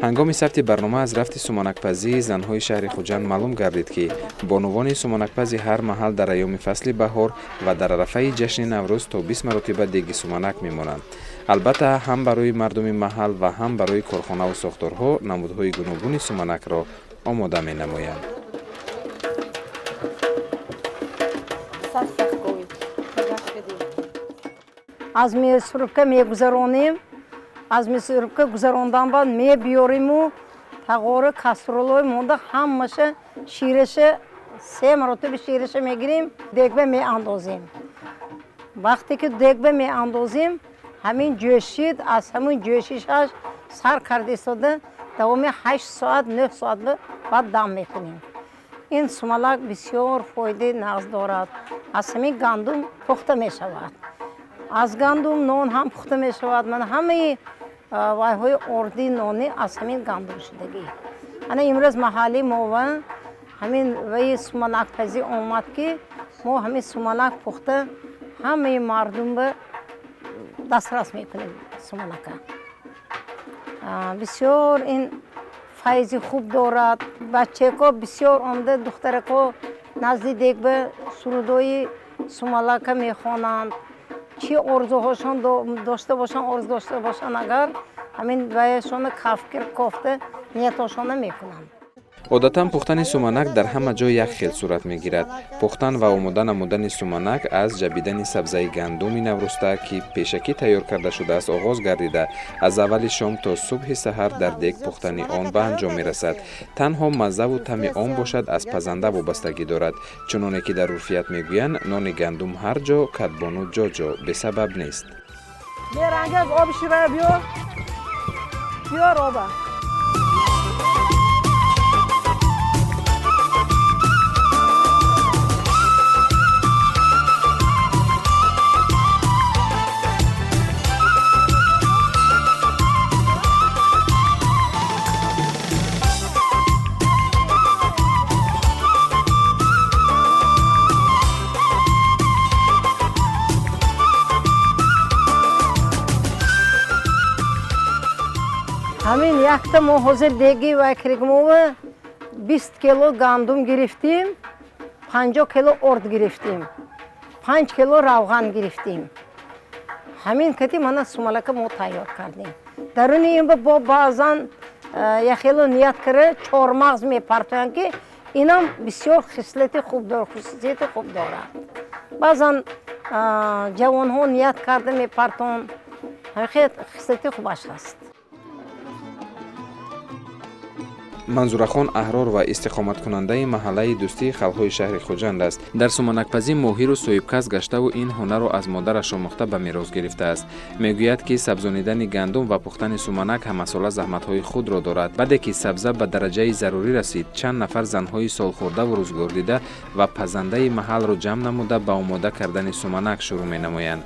Ҳангоми сабти барнома аз рафти суманакпазии занҳои шаҳри Хуҷанд маълум гардид, ки бонувони суманакпази ҳар маҳал дар айёми фасли баҳор ва дар арафаи ҷашни Наврӯз то 20 маротиба деги суманак мемонанд. Албатта, ҳам барои мардуми маҳал ва ҳам барои корхонаву сохторҳо намудҳои гуногуни суманакро омода менамоянд. Аз мясорубка мегузаронем. Аз мясорубка гузарондан баъд мебиёриму тағори кастролҳои монда ҳамаша шираша се маротиба шираша мегирем, дегба меандозем. Вақте ки дегба меандозем, ҳамин ҷӯшид, аз ҳамин ҷӯшишаш сар карда истода давоми 8 соат, 9 соат баъд дам мекунем. Ин сумалак бисёр фоидаи нағз дорад. Аз ҳамин гандум пухта мешавад, аз гандум нон ҳам пухта мешавад. Ман ҳамаи вайҳои орди нонӣ аз ҳамин гандум шудагӣ. Ана имрӯз маҳалли мова ҳамин ваи суманакпазӣ омад, ки мо ҳамин суманак пухта ҳамаи мардумба дастрас мекунем. Суманака бисёр ин файзи хуб дорад. Бачако бисёр омада, духтарако назди дегба сурудои сумалака мехонанд. Чӣ орзуҳошон дошта бошанд, орзу дошта бошанд, агар ҳамин ваяшона кафкир кофта ниятошона мекунанд. Одатан пухтани суманак дар ҳама ҷой як хел сурат мегирад. Пухтан ва омода намудани суманак аз ҷабидани сабзаи гандуми навруста, ки пешакӣ тайёр карда шудааст, оғоз гардида, аз аввали шом то субҳи саҳар дар дег пухтани он ба анҷом мерасад. Танҳо маззаву таъми он бошад, аз пазанда вобастагӣ дорад. Чуноне ки дар урфият мегӯянд, нони гандум ҳар ҷо, кадбону ҷо ҷо, бесабаб нест. Мерангез, оби ширая биёр, биёр оба. Ҳамин якта мо ҳозир деги вай киргмова 20 кило гандум гирифтем, 50 кило орд гирифтем, 5 кило равған гирифтем. Ҳамин кати мана сумалака мо тайёр кардем. Даруни ин бо баъзан яхело ният кара чормағз мепартоянд, ки инам бисёр хислати хуб дорад, хусусияти хуб дорад. Баъзан ҷавонҳо ният карда мепартон, хислати хубаш ҳаст. Манзурахон аҳрор ва истиқоматкунандаи маҳаллаи Дӯстии халқҳои шаҳри Хуҷанд аст. Дар суманакпазӣ моҳиру соҳибкасб гаштаву ин ҳунарро аз модараш омӯхта ба мерос гирифтааст. Мегӯяд, ки сабзонидани гандум ва пухтани суманак ҳамасола заҳматҳои худро дорад. Баъде ки сабза ба дараҷаи зарурӣ расид, чанд нафар занҳои солхӯрдаву рӯзгордида ва пазандаи маҳалро ҷамъ намуда, ба омода кардани суманак шурӯъ менамоянд.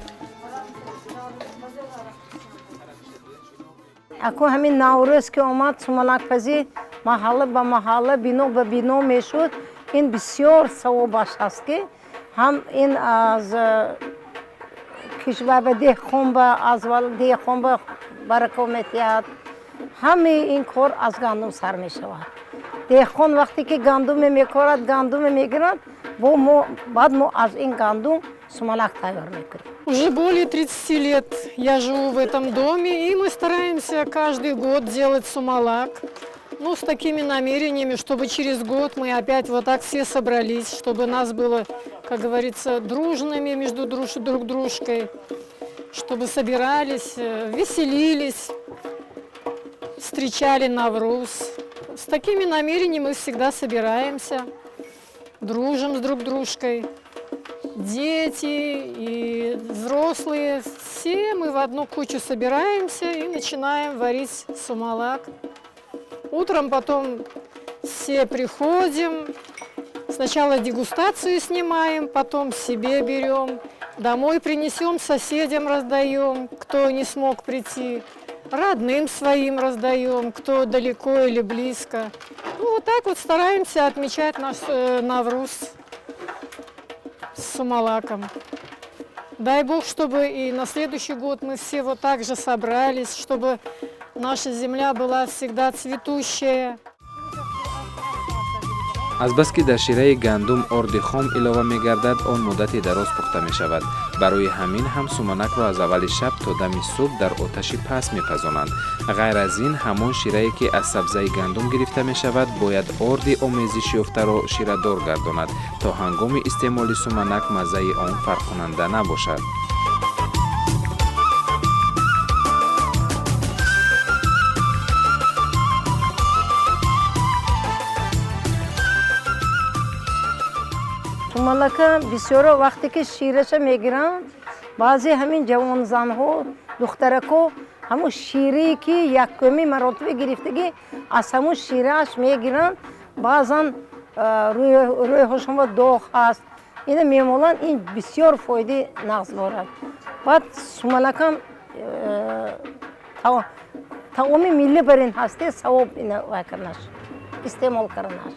Аку ҳамин Наврӯз ки омад, суманакпазӣ маҳалла ба маҳалла, бино ба бино мешуд. Ин бисёр савобаш ҳаст, ки ҳам ин аз кишвар ба деҳқон ба аз деҳқон ба барако метиҳад. Ҳамаи ин кор аз гандум сар мешавад. Деҳқон вақте ки гандуме мекорад, гандуме мегирад, бо мо баъд мо аз ин гандум сумалак тайёр мекунем. Уже более 30 лет я живу в этом доме, и мы стараемся каждый год делать сумалак. Ну, с такими намерениями, чтобы через год мы опять вот так все собрались, чтобы нас было, как говорится, дружными между друг дружкой, чтобы собирались, веселились, встречали Навруз. С такими намерениями мы всегда собираемся, дружим с друг дружкой. Дети и взрослые, все мы в одну кучу собираемся и начинаем варить сумалак. Утром потом все приходим, сначала дегустацию снимаем, потом себе берем, домой принесем, соседям раздаем, кто не смог прийти, родным своим раздаем, кто далеко или близко. Ну, вот так вот стараемся отмечать наш Навруз с сумалаком. Дай Бог, чтобы и на следующий год мы все вот так же собрались, чтобы наша земля была всегда цветущая. Азбаски дар шираи гандум орди хом илова мегардад, он муддати дароз пухта мешавад. Барои ҳамин ҳам суманакро аз аввали шаб то дами субҳ дар оташи паст мепазонанд. Ғайр аз ин, ҳамон ширае, ки аз сабзаи гандум гирифта мешавад, бояд орди омезишёфтаро ширадор гардонад, то ҳангоми истеъмоли суманак маззаи он фарқкунанда набошад. Сумалака бисёро вақте ки шираша мегиранд, баъзе ҳамин ҷавонзанҳо, духтарако ҳамун ширие, ки якуми маротиба гирифтагӣ, аз ҳамун ширааш мегиранд. Баъзан рӯйҳошонба доғ ҳаст, ина мемоланд, ин бисёр фоидаи нағз дорад. Баъд сумалакам таоми миллӣ бар ин ҳасте, савоб ина вай карданаш, истеъмол карданаш.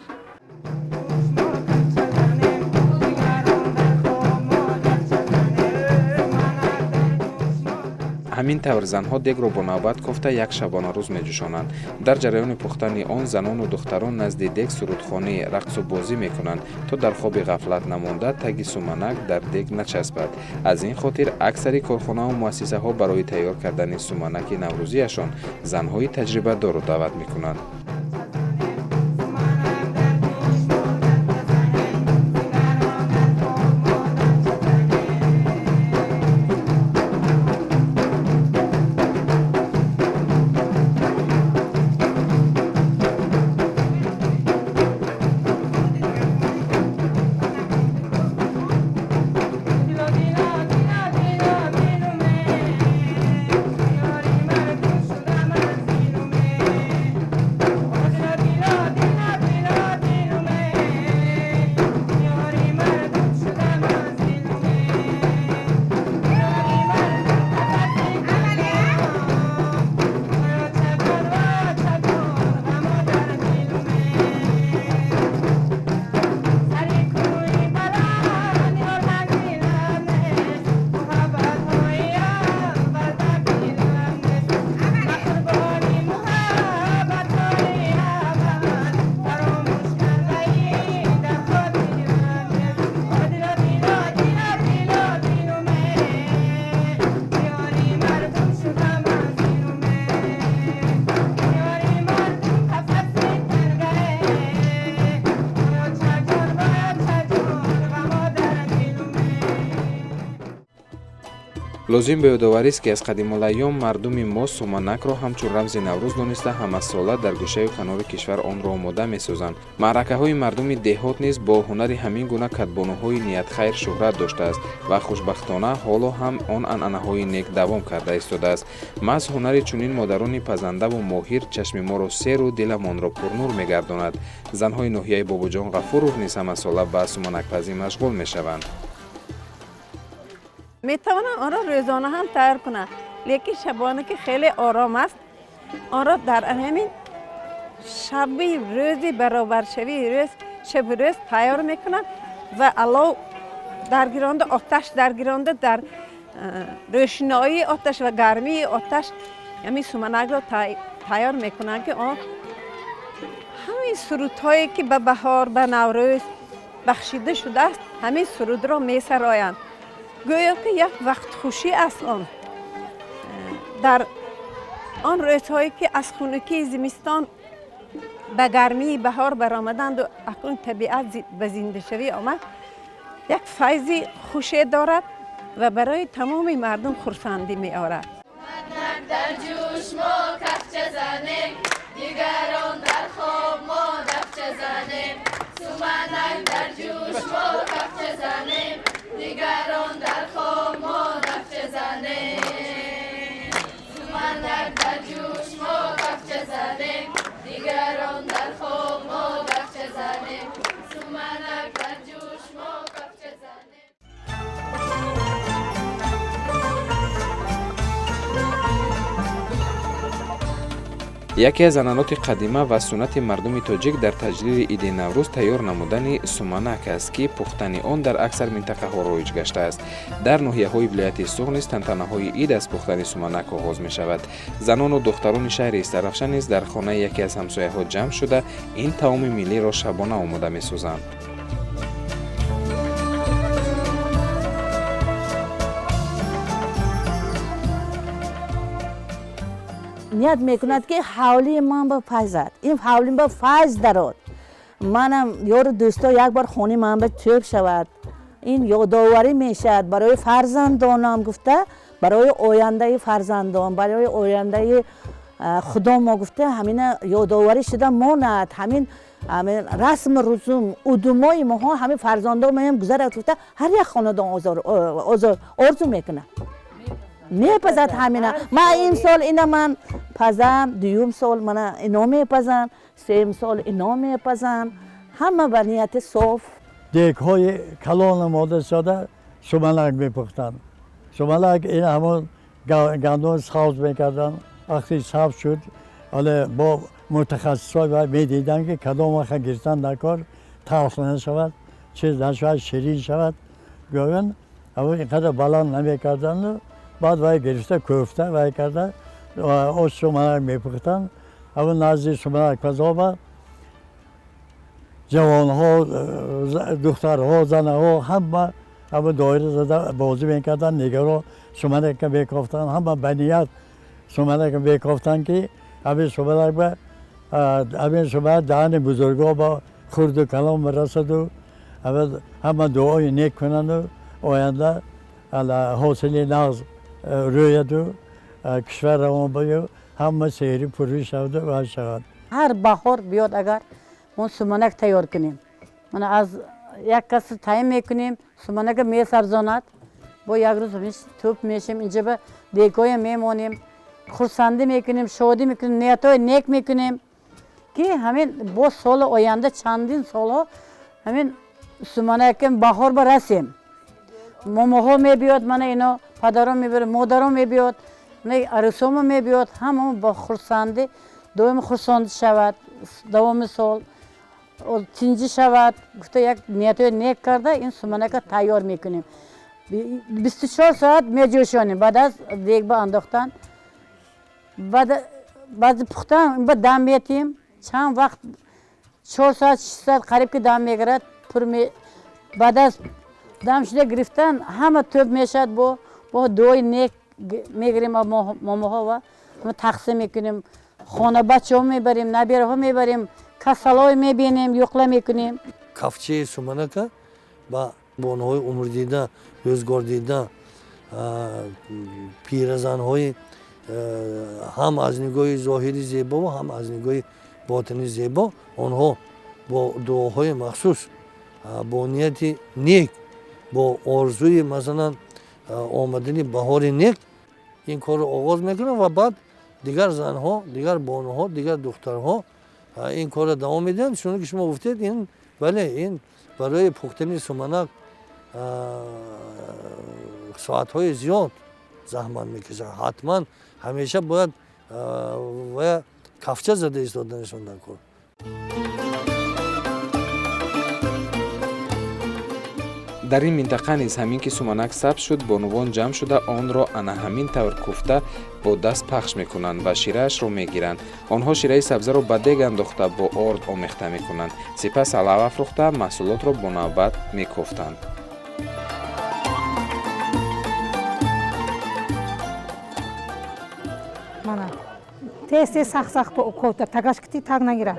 Ҳамин тавр занҳо дегро бо навбат кофта як шабонарӯз меҷӯшонанд. Дар ҷараёни пухтани он занону духтарон назди дег сурудхонӣ, рақсу бозӣ мекунанд, то дар хоби ғафлат намонда таги суманак дар дег начаспад. Аз ин хотир аксари корхонаву муассисаҳо барои тайёр кардани суманаки наврӯзиашон занҳои таҷрибадорро даъват мекунанд. Лозим ба ёдоварист, ки аз қадимулайём мардуми мо суманакро ҳамчун рамзи Наврӯз дониста, ҳамасола дар гӯшаю канори кишвар онро омода месозанд. Маъракаҳои мардуми деҳот низ бо ҳунари ҳамин гуна кадбонуҳои ниятхайр шӯҳрат доштааст ва хушбахтона ҳоло ҳам он анъанаҳои нек давом карда истодааст. Маҳз ҳунари чунин модарони пазандаву моҳир чашми моро серу диламонро пурнур мегардонад. Занҳои ноҳияи Бобоҷон Ғафуров низ ҳамасола ба суманакпазӣ машғул мешаванд. Метавонам онро рӯзона ҳам тайёр кунам, лекин шабона, ки хеле ором аст, онро дар ҳамин шаби рӯзи баробаршавии рӯз, шаби рӯз тайёр мекунам ва алов даргиронда, оташ даргиронда, дар рӯшноии оташ ва гармии оташ ҳамин суманакро тайёр мекунам, ки он ҳамин сурудҳое, ки ба баҳор, ба Наврӯз бахшида шудааст, ҳамин сурудро месароянд. Гӯё ки як вақтхушӣ аст он. Дар он рӯзҳое, ки аз хунукии зимистон ба гармии баҳор баромаданду акнун табиат ба зиндашавӣ омад, як файзи хуше дорад ва барои тамоми мардум хурсандӣ меорад. Дар ҷӯш мо кафча занем, дигарон дар хоб занем, суманак дар ҷӯш мо кафча занем, дигарон дар хоб мо дафча занем. Суманак дар ҷӯш мо кафча занем, дигарон дар хоб мо дафча занем, суманак дар ҷӯш мо кафча занем. Яке аз анъаноти қадима ва суннати мардуми тоҷик дар таҷлили иди Наврӯз тайёр намудани суманак аст, ки пухтани он дар аксар минтақаҳо роиҷ гаштааст. Дар ноҳияҳои вилояти Суғд низ тантанаҳои ид аз пухтани суманак оғоз мешавад. Занону духтарони шаҳри Истаравшан низ дар хонаи яке аз ҳамсояҳо ҷамъ шуда, ин таоми миллиро шабона омода месозанд. Ният мекунад, ки ҳавлии ман ба файзад, ин ҳавлим ба файз дарод, манам ёру дӯсто як бор хонаи ман ба тӯб шавад, ин ёдоварӣ мешавад барои фарзандонам гуфта, барои ояндаи фарзандон, барои ояндаи худо мо гуфта, ҳамина ёдоварӣ шуда монад, ҳамин расму русум удумои моҳо ҳамин фарзандон моям гузарад гуфта, ҳар як хонадон орзу мекунад, мепазад ҳамина. Ман имсол ина ман пазам, дуюм сол мана ино мепазам, сеюм сол ино мепазам, ҳама ба нияти соф. Дегҳои калон омода шуда сумалак мепухтанд. Сумалак ин ҳамон гандум сабз мекарданд. Вақте сабз шуд, ҳоле бо мутахассисҳо медиданд, ки кадом вақт гирифтан дар кор талх нашавад, чиз нашавад, ширин шавад. Гӯянд ҳамон ин қадар баланд намекарданду, баъд вай гирифта кӯфта вай карда ош суманак мепухтанд. Ҳамон назди суманакпазоба ҷавонҳо, духтарҳо, занаҳо ҳама ҳама доира зада бозӣ мекарданд, нигаро суманака мекофтанд, ҳама ба ният суманака мекофтанд, ки ҳамин суманак ба ҳамин суманак даҳани бузургҳо ба хурду калон бирасаду ҳама дуои нек кунанду оянда ҳосили нағз рӯяду кишвар равон бою ҳама сеҳри пуррӯй шаваду ва шавад. Ҳар баҳор биёд, агар мо суманак тайёр кунем, мана аз як кас таъин мекунем, суманака месабзонад, бо як рӯз тӯп мешем, инҷа ба дегҳоя мемонем, хурсандӣ мекунем, шодӣ мекунем, ниятҳои нек мекунем, ки ҳамин боз соли оянда чандин солҳо ҳамин суманака баҳор ба расем. Момоҳо мебиёд, мана ино падарон мебиёд, модарон мебиёд, арӯсомо мебиёд, ҳамамо бо хурсандӣ доим хурсандӣ шавад, давоми сол тинҷӣ шавад гуфта як ниятҳои нек карда ин суманака тайёр мекунем. 24 соат меҷӯшонем, баъд аз дег ба андохтан, баъди пухтан ба дам метиҳем, чанд вақт 4 соат 6 соат қариб ки дам мегирад, пур баъд аз дам шуда гирифтан ҳама тӯб мешавад, бо дуои нек мегирем момоҳо ва тақсим мекунем, хонабачаҳо мебарем, набираҳо мебарем, касалҳо мебинем, юқла мекунем. Кафчаи суманака ба бонуҳои умрдида, рӯзгордида, пиразанҳои ҳам аз нигоҳи зоҳири зебо ва ҳам аз нигоҳи ботини зебо, онҳо бо дуоҳои махсус, бо нияти нек, бо орзуи масалан омадани баҳори нек ин корро оғоз мекунанд ва баъд дигар занҳо, дигар бонуҳо, дигар духтарҳо ин корро давом медиҳанд. Чуноне ки шумо гуфтед, ин бале, ин барои пухтани суманак соатҳои зиёд заҳмат мекашад. Ҳатман ҳамеша бояд ва кафча зада истоданашон дар кор. Дар ин минтақа низ ҳамин ки суманак сабз шуд, бонувон ҷамъ шуда онро ана ҳамин тавр куфта бо даст пахш мекунанд ва шираашро мегиранд. Онҳо шираи сабзаро ба дег андохта бо орд омехта мекунанд, сипас алав афрӯхта маҳсулотро бо навбат мекуфтанд. Тез тез сахт сахт кофта, тагаш кити таг нагирад.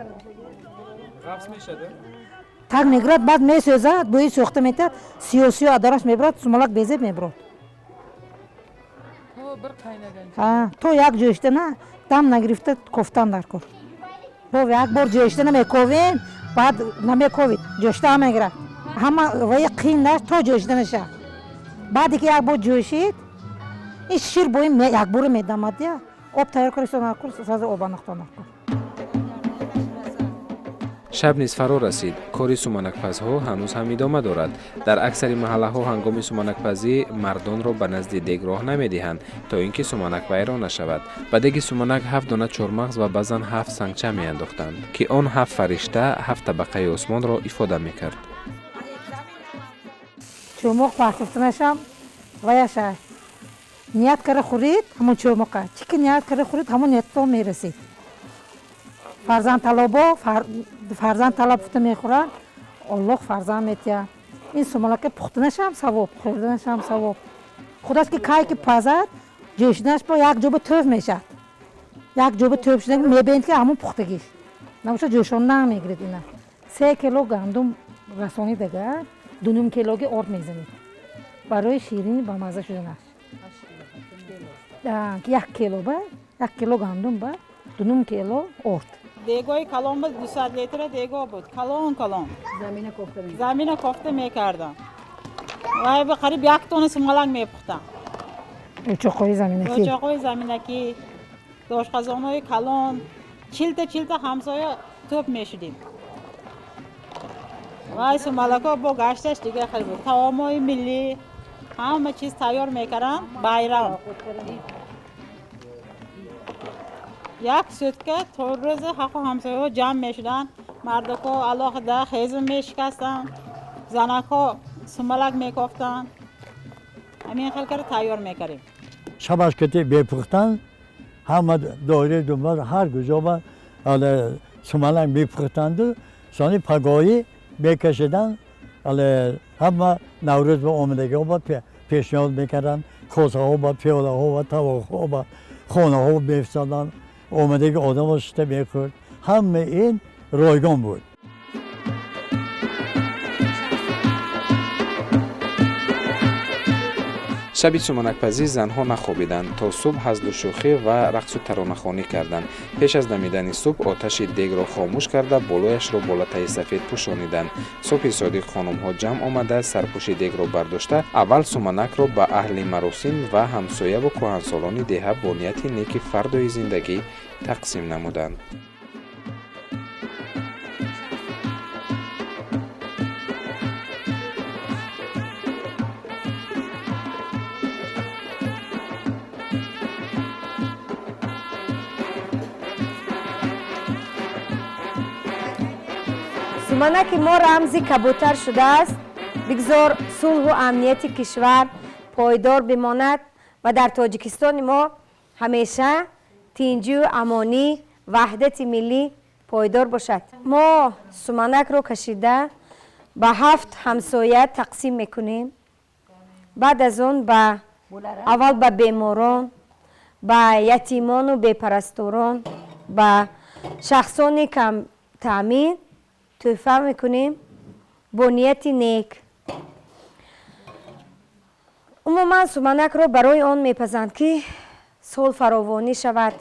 Таг мегирад, баъд месӯзад, бӯи сӯхта метиҳад, сиё сиё адараш мебарад, сумалак безеб мебарад. То як ҷӯшта на дам нагирифта кофтан дар кор. Бо як бор ҷӯшта намековем, Баъд намековид, ҷӯшида мегирад. Ҳама ваи қиндаш то ҷӯшида мешавад. Баъде ки як бор ҷӯшид, ин шир бо ин якбора медамад. Я об тайёр кар, сразу об андохтан. Шаб низ фаро расид. Кори суманакпазҳо ҳанӯз ҳам идома дорад. Дар аксари маҳаллаҳо ҳангоми суманакпазӣ мардонро ба назди дег роҳ намедиҳанд, то ин ки суманак вайрон нашавад. Ба деги суманак 7 дона чормағз ва баъзан 7 сангча меандохтанд, ки он 7 фаришта, 7 табақаи осмонро ифода мекард. Чӯмоқ партофтанашам ваяша ният кара хӯрид, ҳамон чӯмоқа чӣ ки ният кара хӯрид, ҳамон ниятто мерасид. Фарзанд талабо фарзанд талаб пухта мехӯранд, Аллоҳ фарзанд метиҳад. Ин сумалака пухтанашам савоб, хӯрданашам савоб. Худаш ки кай ки пазад, ҷӯшиданаш бо як ҷоба тӯф мешавад. Як ҷоба тӯф шуда мебинед, ки ҳамон пухтагиш набошад, ҷӯшонда мегиред. Ина 3 кило гандум расонид, агар 2,5 килоги орд мезанед барои ширини бамазза шуданаш. 1 кило ба 1 кило гандум ба 2,5 кило орд. Дегои калон буд, 200 литра дего буд, калон калон. Замина кофта мекардам. Вай ба қариб 1 тонна сумалак мепухтам. Учоқҳои заминакӣ. Учоқҳои заминакӣ, дошқазонҳои калон, 40-та ҳамсоя тӯп мешудем. Вай сумалакҳо бо гашташ дигар хел буд. Таомҳои миллӣ, ҳама чиз тайёр мекардам, байрам. Як сутка то рӯзи ҳаққу ҳамсояҳо ҷамъ мешуданд, мардакҳо алоҳида хезум мешикастанд, занакҳо сумалак мекофтанд. Ҳамин хел кара тайёр мекардем. Шабаш кати бепухтан, ҳама доираи думбал ҳар куҷо ба сумалак мепухтанду, сони пагоҳӣ мекашиданд, ҳама Наврӯз ба омадагиҳо ба пешниҳод мекарданд, косаҳо ба пиёлаҳо ва тавоқҳо ба хонаҳо мефисоданд. Омадаги одамро шита мехӯрд. Ҳама ин ройгон буд. Шаби суманакпазӣ занҳо нахобиданд, то субҳ ҳазлу шӯхӣ ва рақсу таронахонӣ карданд. Пеш аз дамидани субҳ оташи дегро хомӯш карда, болояшро бо латтаи сафед пӯшониданд. Субҳи содиқ хонумҳо ҷамъ омада, сарпӯши дегро бардошта, аввал суманакро ба аҳли маросим ва ҳамсояву кӯҳансолони деҳа бо нияти неки фардои зиндагӣ тақсим намуданд. Суманаки мо рамзи кабутар шудааст. Бигзор сулҳу амнияти кишвар пойдор бимонад ва дар Тоҷикистони мо ҳамеша тинҷию амонӣ, ваҳдати миллӣ пойдор бошад. Мо суманакро кашида ба 7 ҳамсоя тақсим мекунем. Баъд аз он аввал ба беморон, ба ятимону бепарасторон, ба шахсони камтаъмин тӯҳфа мекунем бо нияти нек. Умуман суманакро барои он мепазанд, ки сол фаровонӣ шавад.